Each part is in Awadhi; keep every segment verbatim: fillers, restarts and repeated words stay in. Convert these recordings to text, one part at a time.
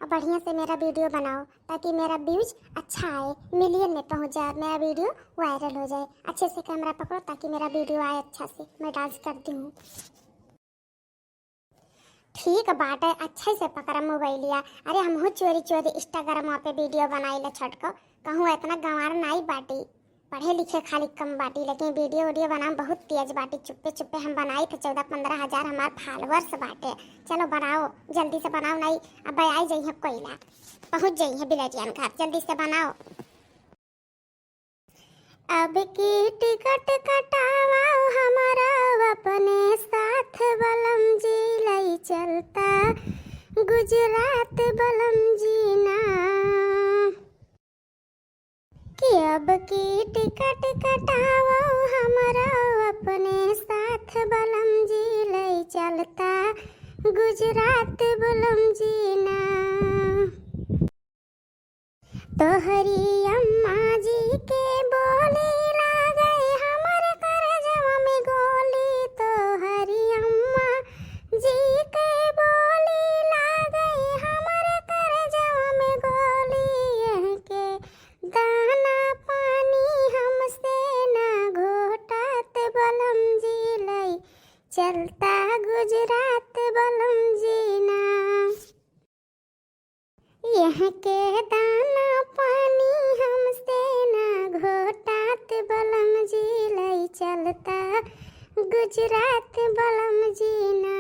बढ़िया से मेरा वीडियो बनाओ, ताकि मेरा व्यूज अच्छा आए, मिलियन में पहुंच जाए, मेरा वीडियो वायरल हो जाए। अच्छे से कैमरा पकड़ो, ताकि मेरा वीडियो आए अच्छा से, मैं डांस करती हूँ। ठीक बाटे, अच्छे से पकड़ा मोबाइलिया। अरे, हमहू चोरी चोरी Instagram पे वीडियो बनाई ले छोटको, कहूँ इतना गंवार नाई बाटी, पढ़े लिखे खाली कम बाटी, लेकिन वीडियो वीडियो बनावे बहुत तेज बाटी। चुप्पे चुप्पे हम बनाई थे, चौदह पन्द्रह हजार हमार फॉलोअर्स बाटे। चलो बनाओ, जल्दी से बनाओ, नाई अब आई जइहे कोयला, पहुँच जइहे बिलरियन घर, जल्दी से बनाओ। अब की टिकट कटावा हमारा अपने साथ बलम जी, लई चलता गुजरात बलम जी ना। कि अब की टिकट कटावा हमारा अपने साथ बलम जी, लई चलता गुजरात बलम जी ना। तोहरी अम्मा जी के बोली लागे हमर करजवा में गोली, तोहरी अम्मा जी के बोली लागे हमर करजवा में गोली। एह के दाना पानी हमसे ना घोटात बलम जी, लई चलता गुजरात बलम जी ना। एह के दाना पानी हमसे ना घोटात बलम जी, लई चलता गुजरात बलम जी ना।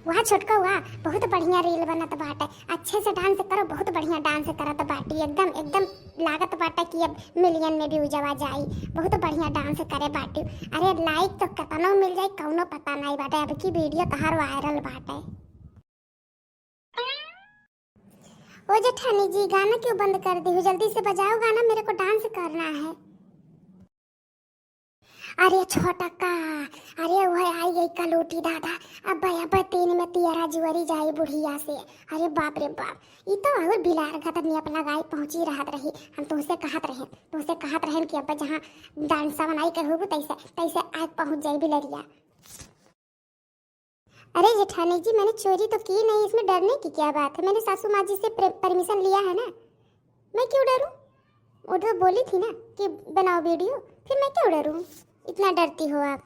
वाह छोटका वाह, बहुत बढ़िया रील बनत बाटे, अच्छे से डांस करो, बहुत बढ़िया डांस करत बाटी, एकदम एकदम लागत बाटे कि अब मिलियन में व्यूजवा जाई। बहुत बढ़िया डांस करे बाटी। अरे लाइक तो केतनो मिल जाई, कौनो पता नाई बाटे, अब की वीडियो तोहार वायरल बाटे। ओ जेठानी जी, गाना क्यों बंद कर दी हो? जल्दी से बजाओ गाना, मेरे को डांस करना है। अरे छोटका, अरे वह आई गई कलूटी दादा। अब अब तीन में तियरा जुअरी जाई बुढ़िया से। अरे बाप रे बाप, ई तो और बिलार गदर नियप लगाई पहुंची रहत रही। हम तुमसे कहत रहेन, तुमसे कहत रहेन कि अब जहाँ डांसा बनाई के होबू तैसे तैसे आए पहुंच जाई बिलरिया। अरे जेठानी जी, मैंने चोरी तो की नहीं, इसमें डरने की क्या बात है? मैंने सासू माँ जी से प्रे-, परमिशन लिया है ना, मैं क्यों डरूं? वो तो बोली थी ना कि बनाओ वीडियो, फिर मैं क्यों डरूं? इतना डरती हो आप?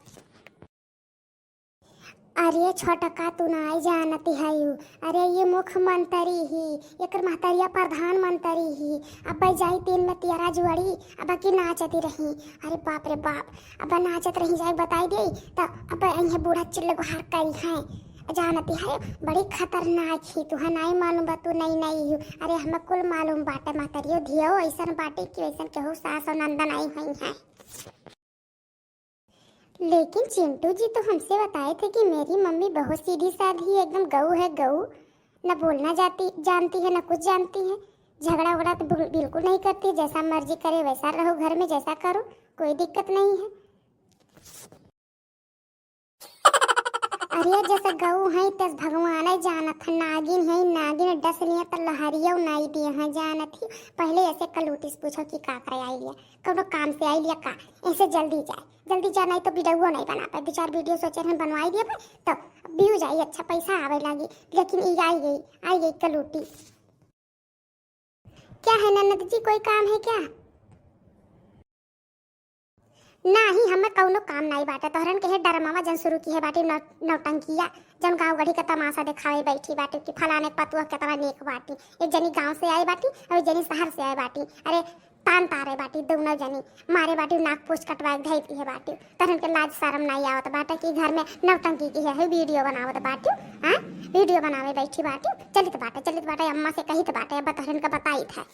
अरे छोटका, तू नाई जानती है यू। अरे ये मुख्यमंत्री ही, एकर महतरिया प्रधानमंत्री ही। अब जाई तीन में तियरा जुअरी, अब की नाचती रही। अरे बाप रे बाप, अब नाचत रही जाए बताई दे, त अब इन्हें बूढ़ा चिल्ल गुहार करी हैं। जानती है, बड़ी खतरनाक ही तू है, नाई मालूम बा तू नई नई ही। अरे हमें कुल मालूम बाटे महतरियो धियो, ऐसन बाटे कि वैसन केहू सास और नंदन आई हुई हैं। लेकिन चिंटू जी तो हमसे बताए थे कि मेरी मम्मी बहुत सीधी साधी है, एकदम गऊ है गऊ, न बोलना जाती जानती है, न कुछ जानती है, झगड़ा वगड़ा तो बिल-, बिल्कुल नहीं करती, जैसा मर्जी करे वैसा रहो घर में, जैसा करो कोई दिक्कत नहीं है। अरे जैसे गऊ है तस भगवान है जानत है, नागिन है नागिन, डस लिया तो लहरियो नाई दिए हैं जानत ही। पहले ऐसे कलूटी से पूछो कि का करे आई लिया, कौनो काम से आई लिया का, ऐसे जल्दी जाए। जल्दी जा, नहीं तो वीडियो नहीं बना पाए। दो चार वीडियो सोचे रहन बनवाई दिए भाई, तो व्यूज आई, अच्छा पैसा आवे लागी, लेकिन ई आई गई, आई गई कलूटी। क्या है ननद जी, कोई काम है क्या? नाही, हमें कौनो काम नहीं बाटे। तोहरन के है डरमावा जन शुरू की है बाटी नौ-, नौटंकिया, जन गाँव गढ़ी का तमाशा दिखावे बैठी बाटी कि फलाने पतुआ कितना नेक बाटी। एक जनी गाँव से आए बाटी और एक जनी शहर से आए बाटी। अरे तान तारे बाटी दोनों जनी, मारे बाटी नाक पोछ कटवाए धई दी है बाटी। तोहरन के लाज शरम नाई आवत बाटे कि घर में नौटंकी की है, है वीडियो बनावत बाटी, हाँ? वीडियो बनावे बैठी बाटी, चलित बाटे, चलित बाटे, अम्मा से कहित बाटे, अब तोहरन के बताइत है।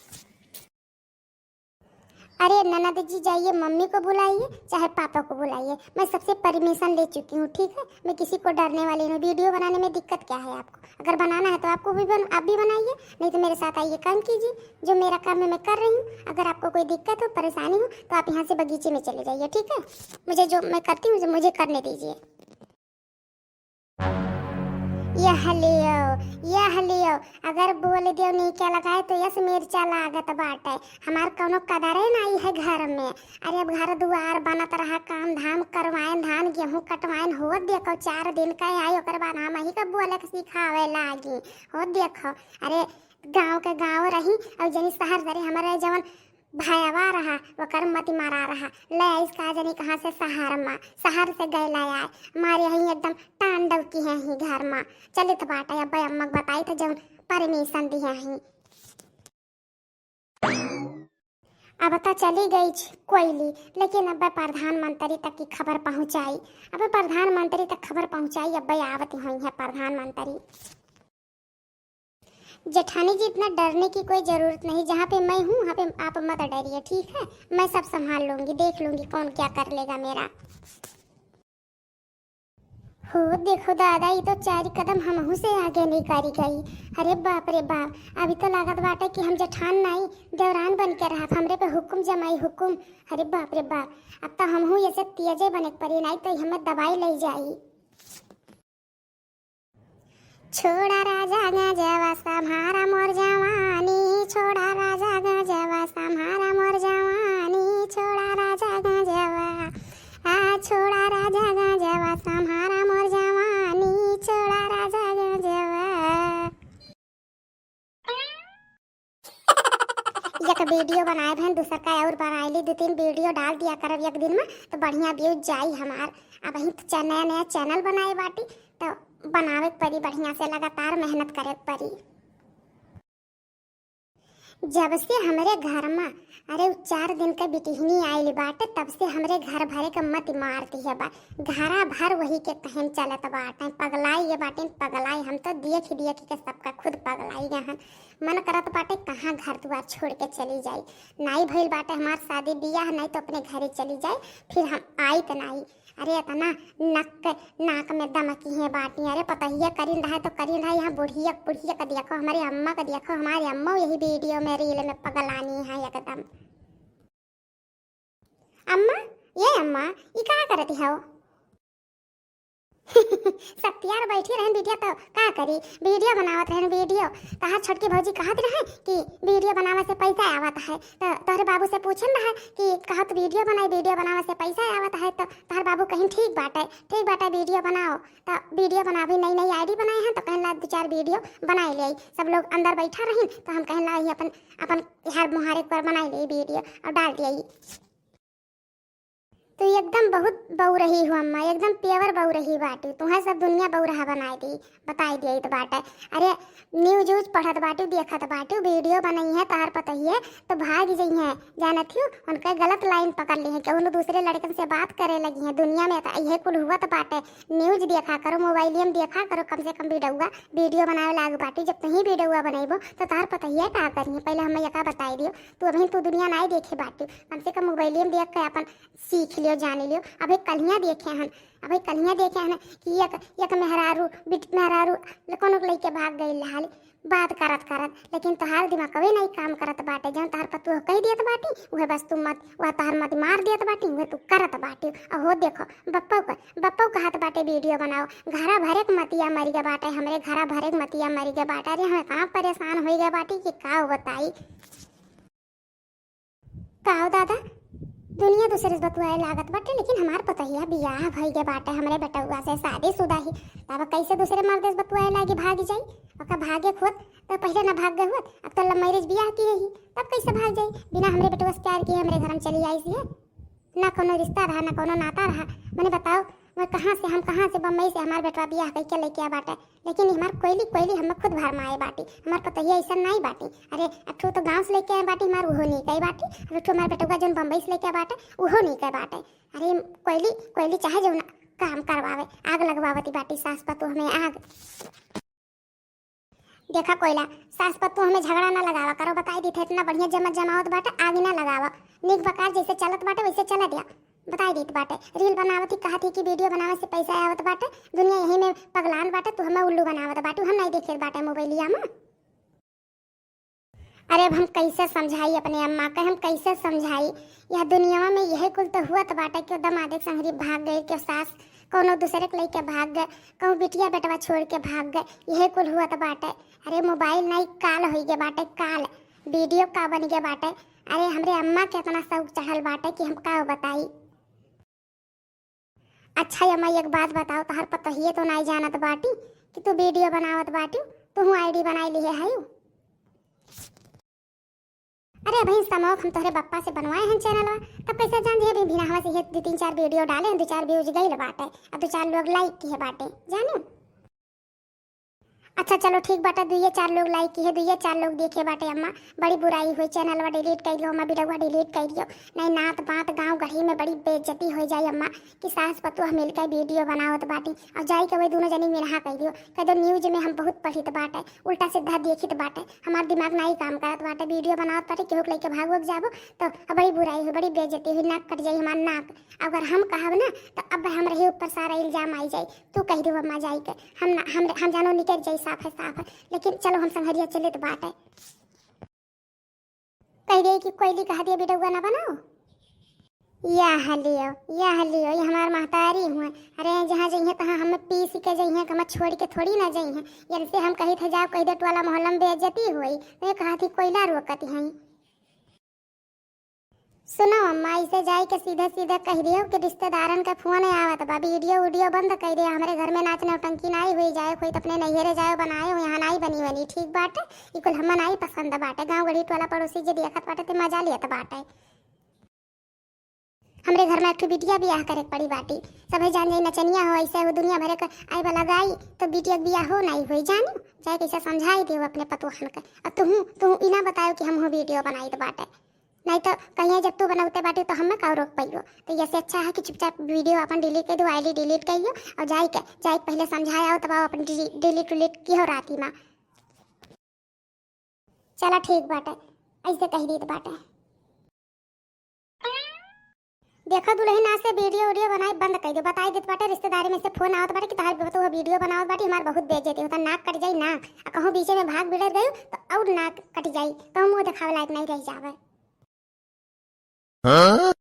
अरे ननद जी, जाइए मम्मी को बुलाइए, चाहे पापा को बुलाइए, मैं सबसे परमिशन ले चुकी हूँ, ठीक है? मैं किसी को डरने वाली नहीं हूँ। वीडियो बनाने में दिक्कत क्या है आपको? अगर बनाना है तो आपको भी बन-, आप भी बनाइए, नहीं तो मेरे साथ आइए, काम कीजिए। जो मेरा काम है मैं कर रही हूँ। अगर आपको कोई दिक्कत हो, परेशानी हो, तो आप यहाँ से बगीचे में चले जाइए, ठीक है? मुझे जो मैं करती हूँ, मुझे, मुझे करने दीजिए। यह लियो, यह लियो, अगर बोल दियो नीके लगाए तो यस मिर्चा लागत बाटे। हमार कौनो कदरे नाई है घर में। अरे अब घर दुआर बनत रहा, काम धाम करवाएन, धान गेहूं कटवाएन, हो देखो चार दिन का आई, ओकर बाद हम ही का बोले के सिखावे लागी। हो देखो, अरे गाँव के गाँव रही और जनी शहर से रही, हमारे जवन भयवा रहा, ओकर मति मारा रहा, ले आइस का जनी कहाँ से शहर मा, शहर से गए ले आए, मारे ही एकदम तांडव किहे ही घर मा। चलित बाटे, अब अम्मा के बताई तो जौन परमिशन दिहे ही। अब त चली गई छ-, कोयली, लेकिन अब प्रधानमंत्री तक की खबर पहुँचाई, अब प्रधानमंत्री तक खबर पहुँचाई, अब आवत हुई है प्रधानमंत्री। जेठानी जी, इतना डरने की कोई जरूरत नहीं, जहाँ पे मैं हूँ वहाँ पे आप मत डरिए, ठीक है? मैं सब संभाल लूँगी, देख लूँगी कौन क्या कर लेगा मेरा। हो देखो दादा, ये तो चार कदम हमहू से आगे निकल गई। अरे बाप रे बाप, अभी तो लागत बाटे कि हम जेठान नाई, देवरान बन के रहब, हमरे पे हुकुम जमाई हुकुम। अरे बाप रे बाप, अब तो हमहू ये से तेजे बने के पड़ी, नाई तो हमें दबाई ले जाई। छोड़ा राजा गजवा संभारा मोर जवानी, छोड़ा राजा गजवा संभारा मोर जवानी, छोड़ा राजा गजवा, आ छोड़ा राजा गजवा संभारा मोर जवानी, छोड़ा राजा गजवा। एक वीडियो बनाए भन, दूसर का और बनाए ली, दो तीन वीडियो डाल दिया करब एक दिन में, तो बढ़िया व्यूज जाई हमार। अब ही तो चा-, नया नया चैनल बनाए बाटी, तो बनावे के पड़ी बढ़िया से, लगातार मेहनत करे के पड़ी। जब से हमरे घर में, अरे, उ चार दिन का बिटिहनी आइल बाटे, तब से हमरे घर भरे के मत मार दिहे बा। घरा भर वही के कहन चलत बाटे, पगलाई ये बाटे, पगलाई। हम तो देख देख के सबका खुद पगलाई गए हन। मन करत बाटे कहाँ घर दुआर छोड़ के चली जाई। नाई भइल बाटे हमार शादी बियाह, नाई तो अपने घरे चली जाई, फिर हम आइत नाई। अरे इतना नक नाक में दम किहे बाटी। अरे पतहिया करिन रहा तो करिन रहा, यहाँ बुढ़िया, बुढ़िया का देखो, हमारे अम्मा का देखो, हमारे अम्मा यही वीडियो में, रील में पगलानी है एकदम। अम्मा, ये अम्मा, ई का करती हो? सत्यार बैठी रहन बिटिया, तो का करी, वीडियो बनावत रहन वीडियो। तहार छोटकी भौजी कहत रहे कि वीडियो बनावे से पैसा आवत है, तो तोहरे बाबू से पूछन रहे कि कहत वीडियो बनाई, वीडियो बनावे से पैसा आवत है, तो तोहर बाबू कहिन ठीक बाटे, ठीक बाटे, वीडियो बनाओ। तो वीडियो बनावी, नई नई आईडी बनाए हैं, तो कहन ला दो चार वीडियो बनाए ले आई। सब लोग अंदर बैठा रहिन, तो हम कहन ला अपन, अपन यार मुहारे पर बनाए ले वीडियो और डाल दिया। तू एकदम बहुत बउरही हो अम्मा, एकदम प्योर बउरही बाटी। तुहें सब दुनिया बउरहा बनाए दी, बताई दिया तो बाटे। अरे न्यूज व्यूज पढ़त बाटू, देखत बाटू, वीडियो बनई है तोहर पतोहिए, तो भाग जइहें। जानत हूँ उनका गलत लाइन पकड़ ली है, केहू दूसरे लड़कन से बात करे लगी है। दुनिया में तो इहे कुल हुआ तो बाटे। न्यूज देखा करो, मोबाइलियम देखा करो, कम से कम वीडियोआ, वीडियो बनावे लाग बाटू। जब तुही वीडियोआ बनैबो तो तोहर पतोहिए का करिए। पहले हमें यका बताई दियो, तू अभी तू दुनिया नाई देखे बाटू, कम से कम मोबाइलियम देख के अपन सीख लियो, जान लियो। अभी कलियाँ देखे हन, अभी कलियाँ देखे हन कि एक, एक मेहरारू, बिट-, मेहरारू ल-, कोनो के लइके भाग गई हाल बात करत करत, लेकिन तोहार दिमाग कभी नहीं काम करत बाटे। जौन तोहार पतोह कह दियत बाटी, उहे बस तू मत, वह तोहार मत मार दियत बाटी, उहे तू करत बाटी। अहो देखो, बप्पो क-, बप्पो कहत बाटे वीडियो बनाओ, घरा भरे के मतिया मरी गए बाटे, हमरे घरा भरे के मतिया मरी गए बाटे। अरे हम इतना परेशान हो गए बाटी कि का बताई। का हो दादा, दुनिया दूसरे से बतुआए लागत बाटे, लेकिन हमार पतोहिया बियाह भई गए बाटे हमरे बेटउआ से, शादीशुदा ही। तब कैसे दूसरे मर्दे से बतुआए लागी, भाग जाई? ओका भागे खोत तो पहले ना भाग गए होत, अब तो लव मैरिज बियाह की रही, तब कैसे भाग जाई? बिना हमरे बेटउआ से प्यार किए हमरे घर में चली आई सी है। ना कोनो रिश्ता रहा, ना कोनो नाता रहा। मने बताओ, मैं कहाँ से, हम कहाँ से बम्बई से हमार बेटवा बियाह कइके लेके आ बाटे, लेकिन हमार कोयली, कोयली हम खुद भरमाए बाटी। हमार पतोहिया ऐसा नाई बाटी। अरे एक ठो तो गाँव से लेके आए बाटी, हमार उहो नीक आई बाटी। अब एक ठो हमार बेटवा जौन बम्बई से लेके आ बाटे, उहो नीक आई बाटे। अरे कोयली, कोयली चाहे जौन काम करवावे, आग लगवावती बाटी सास पतोह में आग। देखा कोयला, सास पतोह में झगड़ा ना लगावा करो, बताई दी थे, इतना बढ़िया जमत जमावत बाटे, आग ना लगावा। नीक बकार जैसे चलत बाटे वैसे चला दिया, बताई दीत बाटे। रील बनावत ही, कहत ही कि वीडियो बनावे से पैसा आवत बाटे, दुनिया यही में पगलान बाटे, तू हमें उल्लू बनावत बाटू, हम नहीं देखे बाटे मोबाइलिया में। अरे अब हम कैसे समझाई अपने अम्मा के, हम कैसे समझाई? यह दुनिया में यही कुल तो हुआ तो बाटे, क्यों दमादे के संगरी भाग गए, क्यों सास कौनो दूसरे के लइके भाग गए, कहूँ बिटिया बेटवा छोड़ के भाग गए, यही कुल हुआ तो बाटे। अरे मोबाइल नहीं, काल होई गए बाटे, काल। वीडियो का बन गए बाटे। अरे हमरे अम्मा के इतना शौक चढ़ल बाटे कि हम का बताई। अच्छा अम्मा, एक बात बताओ, तोहर पतोहिए तो नाई जानत बाटी कि तू वीडियो बनावत बाटी, तू आईडी बनाई लिहे है? अरे अभी समौक हम तोहरे बप्पा से बनवाए हैं चैनलवा, तब कैसे जान जे अभी बिना हवा से ये दो तीन चार वीडियो डाले हैं, दो चार व्यूज गइल बाटे, अब दो चार लोग लाइक किहे बाटे, जाने। अच्छा चलो ठीक बाटे, दुइये चार लोग लाइक किहे, दुइये चार लोग देखे बाटे अम्मा, बड़ी बुराई हुई, चैनलवा डिलीट कर लियो अम्मा, वीडियोवा डिलीट कर लियो, नहीं नात बात गाँव गढ़ी में बड़ी बेइज्जती हो जाई अम्मा कि सास पतोह मिलकर वीडियो बनावत बाटी और जाई के वही दोनों जनी मिनहा कर दियो, कह दो न्यूज में हम बहुत पढ़ित बाटे, उल्टा सीधा देखित बाटे, हमार दिमाग नाई काम करत बाटे, वीडियो बनावत बाटे, केहू के लइके भाग वग जाबो तो अब बड़ी बुराई हुई, बड़ी बेइज्जती हुई, नाक कट जाई हमार नाक। अगर हम कहब ना तो अब हमरे ही ऊपर सारा इल्जाम आई जाई। तू कह दे अम्मा जाई के, हम ना, हम, हम जानो निकल जाई साफ है, साफ है। लेकिन चलो हम संघरिया चलित बाटे। कह दे कि कोयली कहा दिया बेटौआ ना बनाओ। यह लियो, यह लियो, ये हमार महतारी हुए। अरे जहाँ जइहे तहाँ हमें पीस के जइहे, हमें छोड़ के थोड़ी ना जइहे। इनसे हम कही थे जाओ कह दे टोला मोहल्ला में बेइज्जती हुई, तो ये कहा थी कोयला रोकती हैं। सुनो अम्मा, इसे जाई के सीधे सीधे कह दियो कि रिश्तेदारन का फोन आवत बा, वीडियो उडियो बंद कर दे। हमरे घर में नाच नौटंकी नाई हुई जाए, कोई तो अपने नैहरे जाए बनाए हो, यहाँ नाई बनी बनी, ठीक बाटे? ई कुल हम्मा नाई पसंद बाटे। गाँव गढ़ी टोला पड़ोसी जे देखत बाटे ते मजा लेत बाटे। हमरे घर में एक ठो बिटिया बियाह करे के पड़ी बाटी, सभे जान जाई नचनिया हो, ऐसे हो दुनिया भरे के आए वाला गाई, तो बिटिया के बियाह हो नाई होई जानी। जाए कैसे समझाई दियो अपने पतोहन के। और तुहू, तुहू इना बतायो कि हम हो वीडियो बनाई तो बाटे। नहीं तो कहिए जब तू बनौते बाटी तो हमें का रोक पाइयो। तो ऐसे अच्छा है कि चुपचाप वीडियो अपन डिलीट कर दो, आईडी डिलीट करियो और जाई के, जाई के पहले समझाए आओ तब आओ अपन डिली-, डिलीट उलीट की हो राती माँ। चला ठीक बाटे, ऐसे कह दीत बाटे। देखो दुल्हन, आज से वीडियो उडियो बनाए बंद कर दो, बताई देत बाटे, रिश्तेदारी में से फोन आवत बाटे कि तहार बतू वीडियो बनावत बाटी, हमार बहुत बेइज्जती होता, नाक कट जाई नाक। आ कहूँ बीचे में भाग बिगड़ गई तो और नाक कट जाई, कहूँ मुँह दिखावे लायक नहीं रह जावे। हाँ?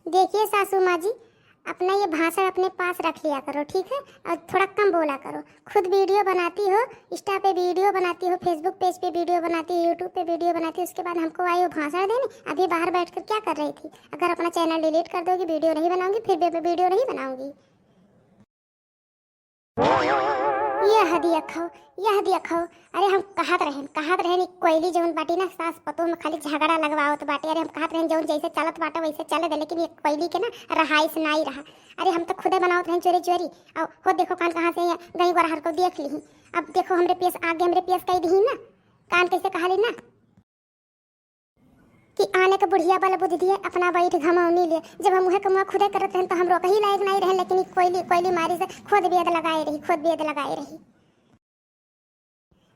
देखिए सासू माँ जी, अपना ये भाषण अपने पास रख लिया करो, ठीक है? और थोड़ा कम बोला करो। खुद वीडियो बनाती हो, इंस्टा पे वीडियो बनाती हो, Facebook पेज पे वीडियो बनाती हो, YouTube पे वीडियो बनाती हो, उसके बाद हमको आई हो भाषण देने। अभी बाहर बैठकर क्या कर रही थी? अगर अपना चैनल डिलीट कर दोगी, वीडियो नहीं बनाऊंगी, फिर भी वीडियो नहीं बनाऊंगी। यह देखो, यह देखो, अरे हम कहत रहेन, कहत रहेन, ई कोयली जौन बाटी ना, सास पतोह में खाली झगड़ा लगवावत बाटे। अरे हम कहत रहेन, जौन जैसे चलत बाटे वैसे चले दे, लेकिन ये कोयली के ना रहाइश नाई रहा। अरे हम तो खुदे बनावत रहेन चोरी चोरी, और हो देखो कान कहाँ से गई गोरहर को देख ली। अब देखो हमरे पेश आगे, हमरे पेश कई दी ना, कान कैसे कहा ली ना। कि आने के बुढ़िया बल बुद्धि दिए, अपना बैठ घमौनी लिए। जब हम उहे कमुआ खुदे करत रहन, तो हम रोकही लायक नहीं रहन, लेकिन ई कोयली, कोयली मारी से खुद बेद लगाए रही, खुद बेद लगाए रही।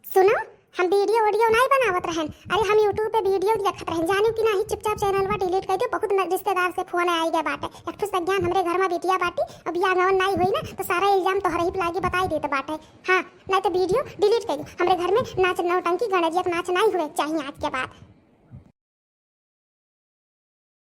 सुनो, हम वीडियो वीडियो नहीं बनावत रहन, अरे हम YouTube पे वीडियो देखत रहन, जानियो कि नहीं, चुपचाप चैनलवा डिलीट कर दियो। बहुत न-, रिश्तेदार से फोन आई गया बाटे, एक ठो सज्ञान हमरे घर में बिटिया बाटी, अब बियाह गवन नहीं हुई ना, तो सारा इल्जाम तोहरे ही पे लागी, बताई देत बाटे। हाँ, नहीं तो वीडियो डिलीट कर दियो। हमरे घर में नाच नौटंकी गणजिया के नाच नहीं हुए चाहिए आज के बाद।